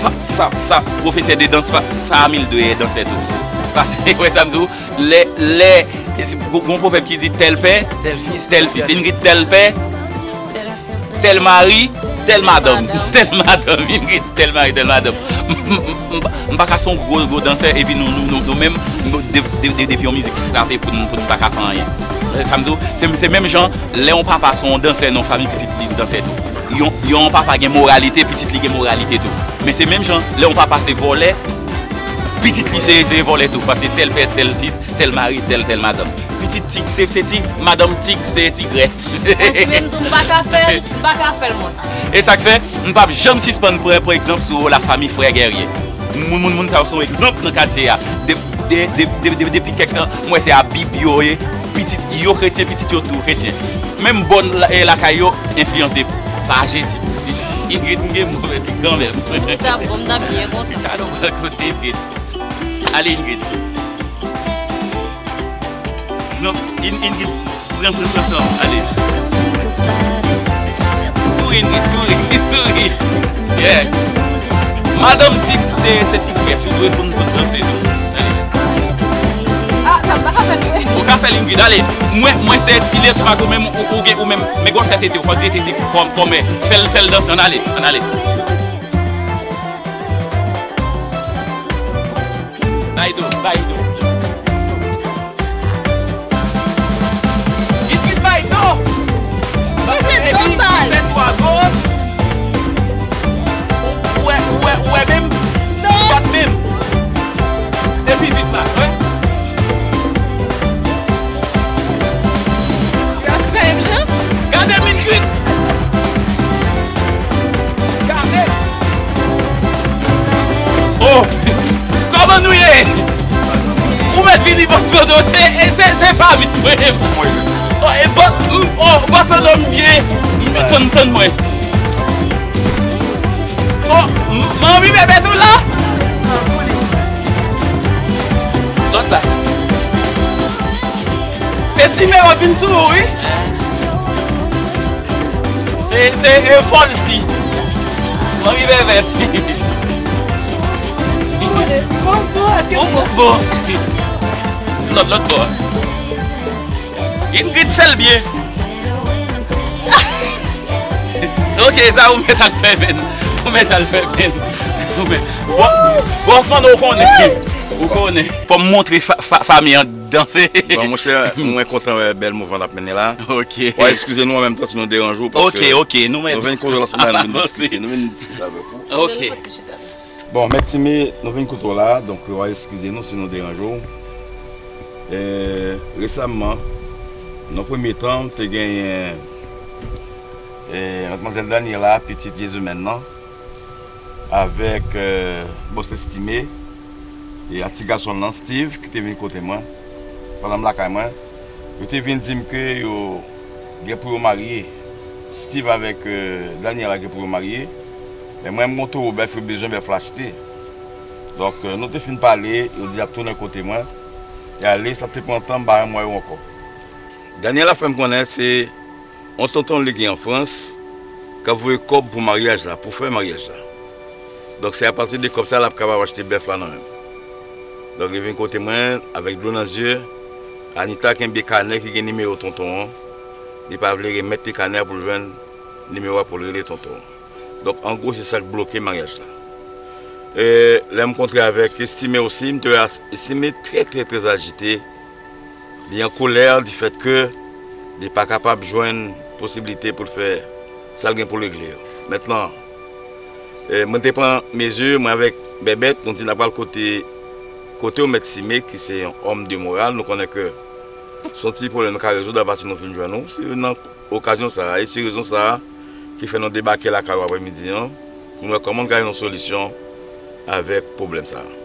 fa, fa, fa, pwofesè de dans, fa, fanmi l dwe dansè tou. Paske, wè sa m di w, lè, lè, gon, gon pwovèb ki di tèl pè, tèl fis, tèl fis. Ingrid tèl pè, tèl mari, tèl madanm. Tèl madanm, Ingrid, tèl mari, tèl madanm. M, m, m, m, m pa ka se yon gwo, gwo dansè, epi nou, nou, nou, nou menm, nou, de, de, de, depi yon mizik frape pou n, pou n pa ka fè anyen. Sa m di w, se, se menm jan, lè yon papa se yon dansè nan fanmi, pitit li dansè tou. Yon, yon papa gen moralite, pitit li gen moralite tou. Men se menm jan, lè yon papa se vòlè, pitit li se, se vòlè tou, paske tèl pè, tèl fis, tèl mari, tèl, tèl madanm. Pitit tig se, se tig, madanm tig se tigrès. Èske menm tou m pa ka fè l, m pa ka fè l, mwen. E sa k fè, m p ap janm sispann pran, pran egzanp sou lafanmi frè Guerrier. Moun, moun, moun sa yo se yon egzanp nan katye a. De, de, de, de, de, depi kèk tan, m wè se a Bib yo ye, pitit yo kretyen, pitit yo tou kretyen. Menm bòn la, e lakay yo, enfliyanse pa Jezi. Ingrid, m gen mo pou di kanmenm. M t ap bon, m t ap byen kontan. Talè w pral kote Ingrid. Ale, Ingrid. Non, In-, Ingrid, pran, pran, pran san, ale. Souri, Ingrid, souri, souri. Yeah. Madanm Tig, se, se Tig Vè, si w dwe pou n poz danse tou. Ale. Ah, sa m pa ka fè l vre. Ou ka fè l, Ingrid, ale. Mwen, mwen se Ti Leson ak ou menm, ou, ou gen, ou menm. Men gwosè tete w, fò di tete kòm, kòmè. Fè l, fè l danse, ann ale, ann ale. Bay do, bay do. Vit, vit, bay do. Epi, fè sou agoch. Ou wè, ou wè, ou wè menm? Non. Ou bat menm. Epi vit la, wè. Gade Mingrid! Gade! Oh! Kòman nou ye? Ou mèt vini, bòs Fando, se, se, se fanmi mwen. Oh, e bò-, m-, oh, bòs Fando, m byen. M tann, tann mwen. Oh, m-, manmi bebe tou la? Ti mè w ap vin sou ou, wi. Se, se, e, Volcy. Manmi Bèbèt. Bon, bon, èske bon, bon. Lòt, lòt bò. Ingrid fè l byen. Ok, sa ou mèt al fè menn. Ou mèt al fè menn. Ou mèt. Bòs, bòs man, ou konnen. Ou konnen. Fò m montre fa, fa, fanmi an danse. Bon, monchè, mwen kontan wè bèl mouvman n ap mennen la. Ok. W a eskize nou an menm tan si nou deranje w, paske ok, ok, nou mèt nou vin koze w la sou bagay nou vin diskite. Nou vin diskite avèk ou. Ok. Bon, Mèt Sime, nou vin kote w la, donk w a eskize nou si nou deranje w. E, resamman, nan premye tan, te genyen, e, Madmwazèl Daniela, pitit Jezimèn nan, avèk, e, bòs Estimé, e a ti gason l lan, Steve, ki te vin kote mwen, pandan m lakay mwen. Yo te vin di m ke yo gen pou yo marye. Steve avèk, e, Daniela gen pou yo marye. Men mwen, m gon towo bèf, yo bezwen bèf la achte. Donk, e, nou te fin pale, yo di y ap tounen kote mwen. Y ale, sa te pran tan, m pa janm wè yo ankò. Daniela fè m konnen se yon tonton li gen an Frans k ap voye kòb pou maryaj la, pou fè maryaj la. Donk, se apati de kòb sa l ap kapab achte bèf la nan men m. Donk, li vin kote mwen avèk dlo nan zye. Anita kenbe kanè ki gen nimewo tonton an. Li pa vle remèt li kanè a pou l jwenn nimewo a pou l rele tonton an. Donk, an gwo, se sa k bloke maryaj la. E, lè m kontre avèk Estimé osi, m te wè Estimé trè, trè, trè ajite. Li an kolè di fèt ke li pa kapab jwenn posiblite pou l fè sa l gen pou l regle yo. Mentnan, e, mwen te pran mezi, mwen avèk Bèbèt, nou di n ap al kote, kote w Mèt Sime, ki se yon òm de moral. Nou konnen ke se yon ti pwoblèm nou ka rezoud apati nou fin jwenn ou. Se nan okazyon sa a, e se rezon sa a ki fè nou debake lakay ou aprèmidi an, pou nou wè kòman n ka jwenn yon solisyon avèk pwoblèm sa a.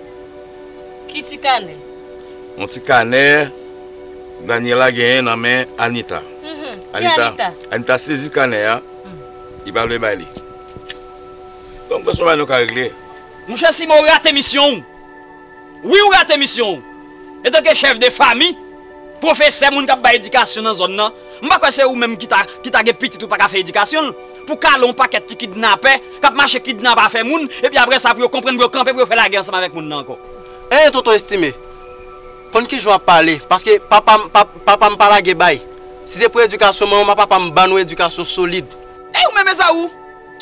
Ki ti kanè? Yon ti kanè Daniela genyen nan men Anita. Mhm. Ki Anita? Anita? Anita sezi kanè a, li pa vle bay li. Donk, mwen se yon bagay nou ka regle. Monchè Sime, ou rate misyon w. Wi, ou rate misyon w. Antanke chèf de fanmi, pwofesè, moun k ap bay edikasyon nan zòn nan, m pa kwè se ou menm ki ta, ki ta gen pitit ou pa ka fè edikasyon l. Pou kale yon pakèt ti kidnapè k ap mache kidnape afè moun, epi apre sa pou yo konprann, pou yo kanpe, pou yo fè lagè ansanm avèk moun nan ankò. Enhen, tonton Estimé, konn kijan w ap pale, paske papa m, pap, papa m pa lage bay. Si se pou edikasyon manman m ak papa m ban nou edikasyon solid. Ey, ou menm Ezaou,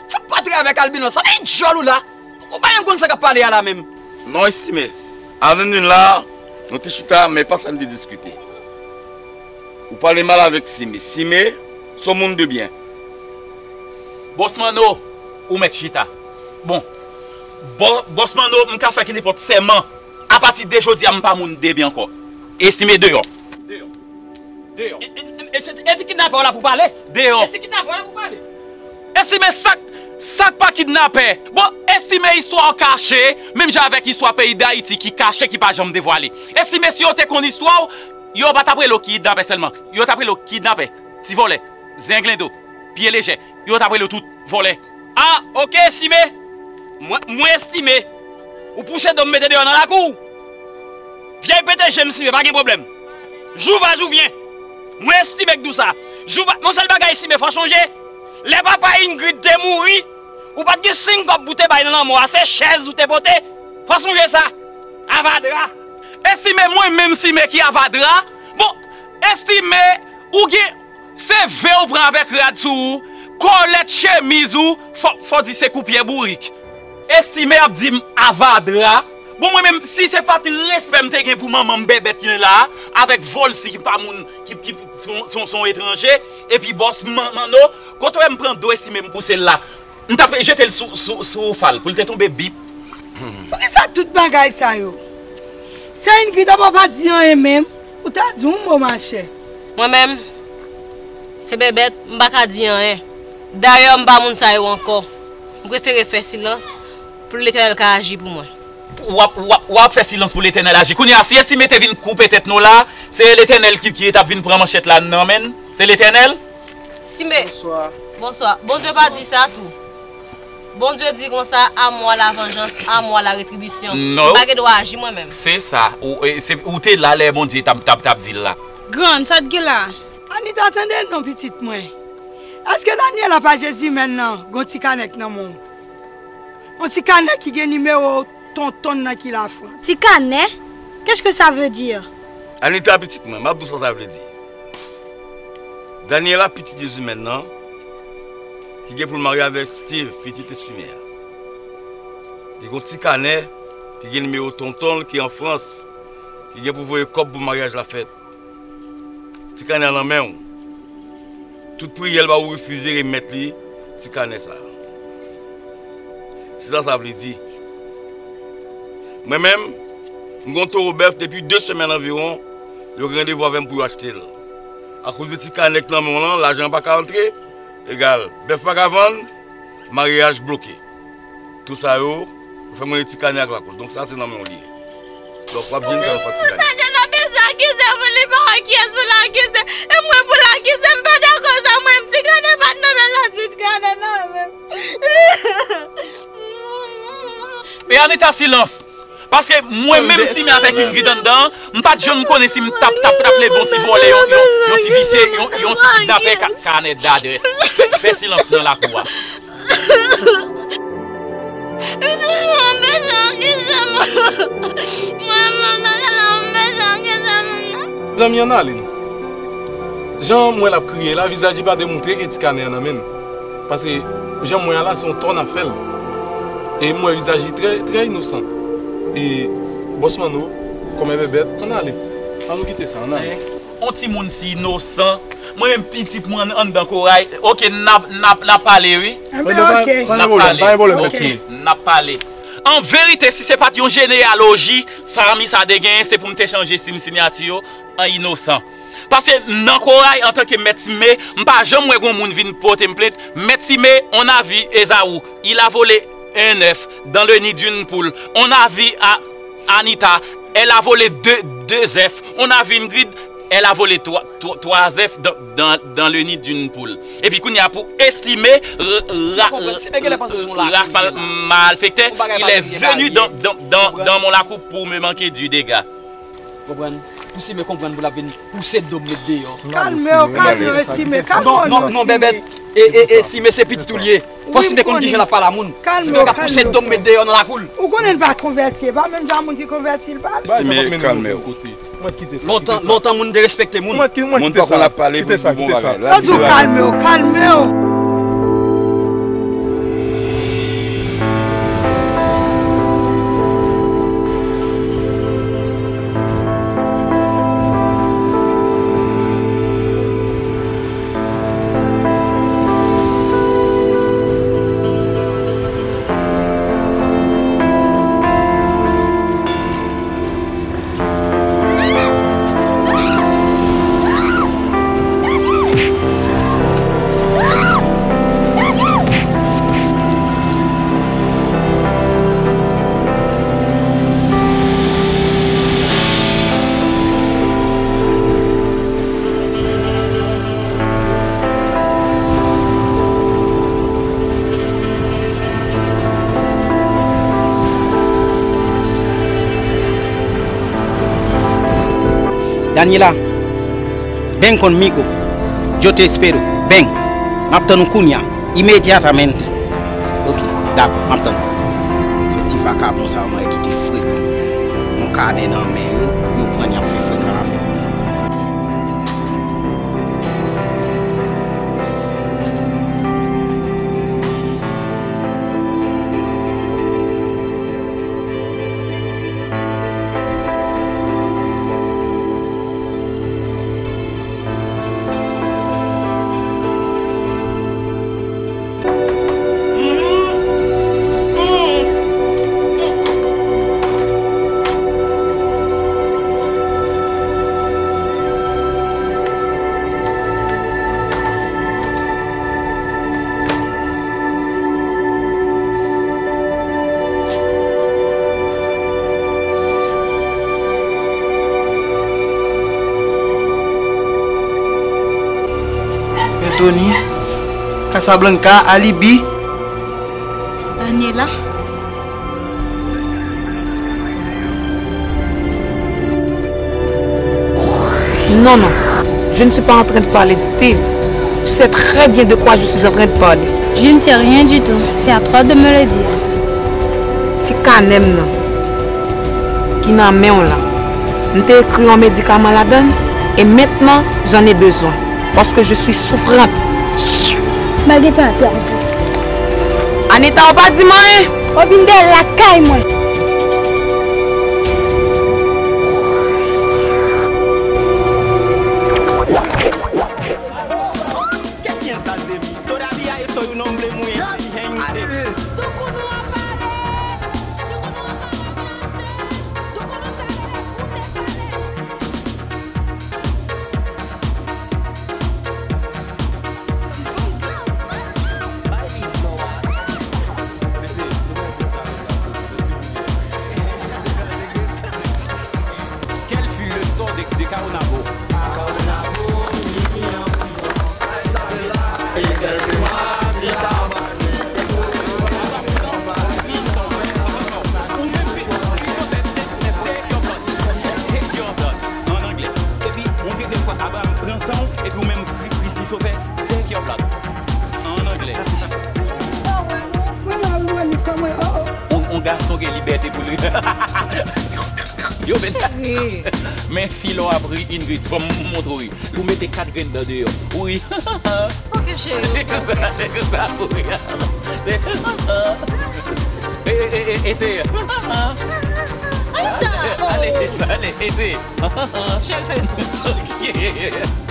fout pa travè avèk albinos sa, men djòl ou la. Ou pa menm konn sa k ap pale a la menm. Non, Estimé. Avni la, nou te chita, men pa sa n te diskite. Ou pale mal avèk Sime. Sime, se yon moun de byen. Bòs Manno, ou mèt chita. Bon, bò, bòs Manno, m ka fè ki nenpòt sèman. Apati de jodi a, m pa moun de byen ankò. Estimé, deyò. Deyò. Deyò. E, e, e, e, e ti kidnapè w la pou pale? Deyò. E ti kidnapè w la pou pale? Estimé, sa k, sa k pa kidnapè? Bon, Estimé, istwa w kache, menm jan avèk istwa peyi Dayiti ki kache, ki pa janm devwale. Estimé, si yo te konn istwa w, yo pa t ap rele w kidnapè sèlman. Yo t ap rele w kidnapè, ti vòlè, zenglendo, pye lejè. Yo t ap rele w tout vòlè. A, oke, Estimé. Mwen, mwen Estimé. Ou pouse do m mete deyò nan lakou w. Vyèy pete je m, Estimé, pa gen pwoblèm. Jou va, jou vyen. Mwen Estimé k di w sa. Jou va, yon sèl bagay, Estimé, fò w chonje. Lè papa Ingrid te mouri, ou pa t gen senk kòb pou te bay nan lanmò a, se chèz ou te pote. Fò w sonje sa. Avadra. Estimé, mwen menm Estimé ki avadra? Bon, Estimé, ou gen se ve w pran avèk rad sou ou, kòlèt chemiz ou, fò, fò di se koupyè bourik. Estimé ap di m avadra. Bon, mwen menm, si se pa t respè m te gen pou manman m Bèbèt ki la a, avèk Volcy ki pa moun, ki, ki, se yon, se yon, se yon etranje, epi bòs Man-, Manno, kote w wè m pran do Estimé m pouse l la? M t ap jete l sou, sou, sou fal pou l te tonbe bip. Poukisa tout bagay sa yo? Se Ingrid apa w pa di anyen menm? Ou ta di yon mo, machè. Mwen menm, se Bèbèt, m pa ka di anyen. Dayè, m pa moun sa yo ankò. M prefere fè silans pou Letènèl ka aji pou mwen. W ap, w ap, w ap fè silans pou Letènèl aji. Kounye a, si Estimé te vin koupe tèt nou la, se Letènèl ki, ki t ap vin pran manchèt la nan men n. Se Letènèl. Sime. Bonswa. Bonswa. Bondye pa di sa tou. Bondye di konsa, à moi la vengeance, à moi la rétribution. Non. M pa gen dwa aji mwen menm. Se sa. Ou, e, se, ou te la lè Bondye t ap, t ap, t ap di l la. Grann, sa t gen la? Anita, tande non, pitit mwen. Èske Daniela pa Jezimèn nan gon ti kanè k nan men w? Yon ti kanè ki gen nimewo tonton nan ki Lafrans. Ti kanè? Qu'est-ce que ça veut dire? Anita, pitit mwen, m ap di w sa sa vle di. Daniela, pitit Jezimèn nan, ki gen pou l marye avèk Steve, pitit Estimè a. Li gon ti kanè ki gen nimewo tonton l ki an Frans, ki gen pou voye kòb pou maryaj la fèt. Ti kanè a nan men w. Tout priyè l ba ou refize remèt li ti kanè sa a. Se sa sa vle di. Mwen menm, m gon towo bèf depi de semèn anviwon, yo gen randevou avè m pou yo achte l. Akoz de ti kanè k nan men w lan, lajan an pa ka antre, egal, bèf pa ka vann, maryaj bloke. Tout sa yo, ou fè mwen ti kanè ak lakou. Donk sa se nan men w li ye. Donk w ap jwenn sa nan pati kanè. Tande nan bezwen akize moun, li pa wè kiyès pou l akize. E mwen pou l akize, m pa dakò sa, mwen menm ti kanè pa t nan men l, ti kanè nan men m. E Anita, silans! Paske mwen menm si men avèk Ingrid anndan, m pa t janm konnen si m t ap, t ap, t ap leve yon ti vòlè, yon, yon, yon ti visye, yon, yon ti kidnapè ka, kanè dadrès. Fè silans nan lakou a. Zanmi an ale. Jan m wè l ap kriye la, vizaj li pa demontre ke ti kanè an nan men l. Paske jan m wè a la, se yon tò n ap fè l. E m wè vizaj li trè, trè inosan. E bòs Manno, kòmè bèbèt, ann ale. Ann nou kite sa, ann ale. On timoun si inosan. Mwen menm pitit mwen ann, anndan koray. Oke, n ap, n ap, n ap pale, wi. Enben, oke. N ap pale. Oke, n ap pale. An verite, si se pa t yon jeneyaloji fanmi sa te genyen, se pou m te chanje siy sinyati yo an inosan. Paske nan koray, antanke mèt Sime, m pa janm wè gon moun vin pote m plent. Mèt Sime, on a vu Esaü, il a volé un œuf dans le nid d'une poule. On a vu a Anita, elle a volé deux, deux œufs. On a vu Ingrid, elle a volé trois, trois, trois œufs dans, dans, dans le nid d'une poule. Epi kounye a pou Estimé, r-, ra-, ras mal-, malfektè, il est venu dans, dans, dans, dans mon lakou pour me manquer du dégât. Konprann? Pou Sime konprann pou l ap vin pouse do m met deyò. Kalme w, kalme w, Estimé, kalme w. Non, non, non, bèbèt. E, e, e, Sime se pitit ou l ye. Fò Sime konn kijan l ap pale a moun. Sime ka pouse do m met deyò nan lakou l. Ou konnen l pa konvèti, e pa menm jan moun ki konvèti l pale. Sime, kalme w. Lontan, lontan moun te respekte moun. Moun pa konn ap pale pou di bon bagay. Yo di w kalme w, kalme w. Daniela, ven conmigo. Yo te espero. Ven. M ap tann ou kounye a. Inmediatamente. Ok, dakò, m ap tann ou. Fè ti vakabon sa yo, mwen kite frekan. Yon kanè nan men yo, yo pran, y ap fè frekan avè l. Anthony, Casablanca, Alibi. Daniela. Non, non. Je ne suis pas en train de parler de Steve. Tu sais très bien de quoi je suis en train de parler. Je ne sais rien du tout. C'est à toi de me le dire. Ti kanè m nan ki nan men w la, m te ekri yon medikaman ladan l, et maintenant j'en ai besoin, parce que je suis souffrante. Mwen gentan pèdi. Anita, ou pa di m anyen? Ou vin dèyè lakay mwen. Qué piensas de mí? Todavía soy un hombre muy inteligente. Quel fut le sort de, de Caonabo? Ou menm Christopher, take your blood. An anglè. Epi, yon dezyèm fwa, Abraham pran san w, epi ou menm Christopher, take your blood. An anglè. On, on gason gen libète pou li. Yo, men, men fi lò ap ri, Ingrid, fò m montre w ri. Ou mete kat grenn dan deyò. Ou ri. Ok, cheri. Se konsa, se konsa pou ri. Se konsa. E, e, e, e, eseye. Ale, ale, eseye. Cheri, fè respè. Ok.